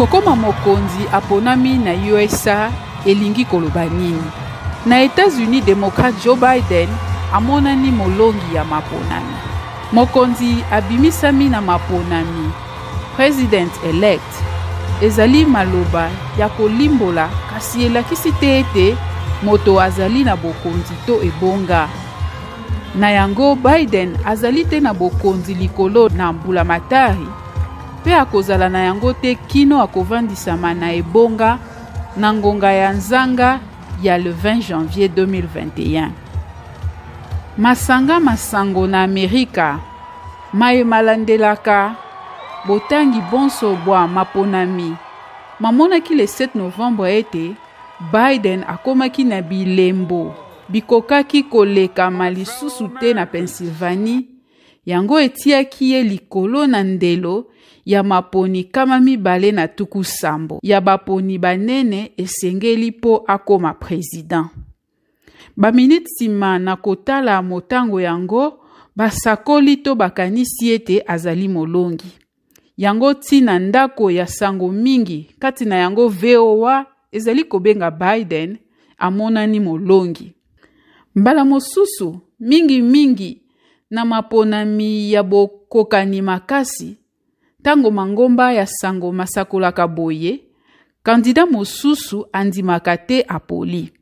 Kokoma mokonzi aponami na USA elingi koloba nini? Na Etats-Unis, Democrate Joe Biden amonani molongi ya maponami. Mokonzi abimisami na maponami, President-elect, ezali maloba ya kolimbola kasi elakisi te ete moto azali na bokonzi to ebonga. Na yango, Biden azali te na bokonzi likolo na mbulamatari mpe akozala na yango te kino akovandisama na ebonga na ngonga ya nzanga ya le 20 janvier 2021. Masanga masango na Amerika maye malandelaka botangi bonso bwa maponami mamonaki le 7 novembre ete Biden akomaki na bilembo bikokaki kolekama lisusu te na Pennsylvanie, yango etiaki ye likolo na ndelo ya maponi 270 ya baponi banene esengeli mpo akoma president. Baminiti nsima na kotala motango yango, basakoli to bakanisi ete azali molongi. Yango ntina ndako ya sango mingi, kati na yango VOA, ezali kobenga Biden amonani molongi. Mbala mosusu, mingi mingi na maponami ya bokokani makasi, ntango mangomba ya sango masakolaka boye, kandida mosusu andimaka te apoli.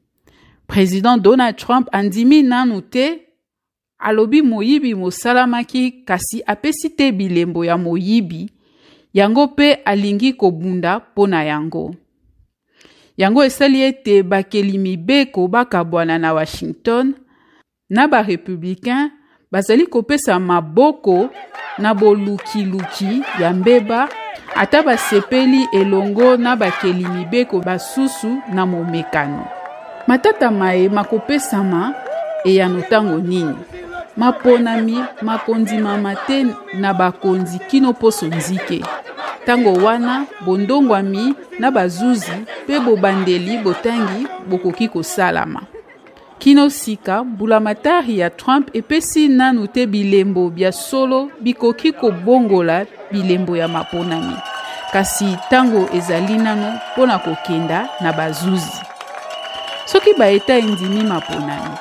President Donald Trump andimi nanu te, alobi moyibi mosalamaki kasi apesi te bilembo ya moyibi yango mpe alingi kobunda mpo na yango. Yango esali ete bakeli mibeko bakabwana na Washington na ba republicains bazali kopesa maboko na bolukiluki ya mbeba ata basepeli elongo na bakeli mibeko basusu na momekano. Matata maye makopesama eyano ntango nini? Maponami makondimama te na bakonzi kino poso nzike. Ntango wana bondongwami na bazuzi mpe bobandeli botangi bokoki kosalama. Kino sika, mbulamatari ya Trump epesi nanu te bilembo bya solo bikoki kobongola bilembo ya maponami. Kasi ntango ezali nanu mpo na kokenda na bazuzi. Soki ba Etats endimi maponami,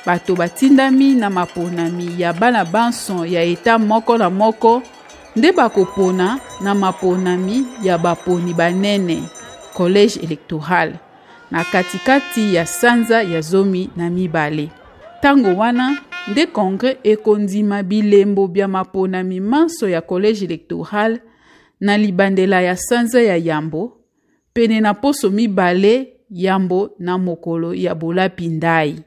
bato batindami na maponami ya bana banso ya Etat moko na moko nde bakopona na maponami ya baponi banene, collège electoral. na katikati ya sanza ya 12. Ntango wana nde Congrès ekondima bilembo bya maponami manso ya collège electoral na libandela ya sanza ya yambo, pene na poso mibale yambo na mokolo ya bolapi ndayi.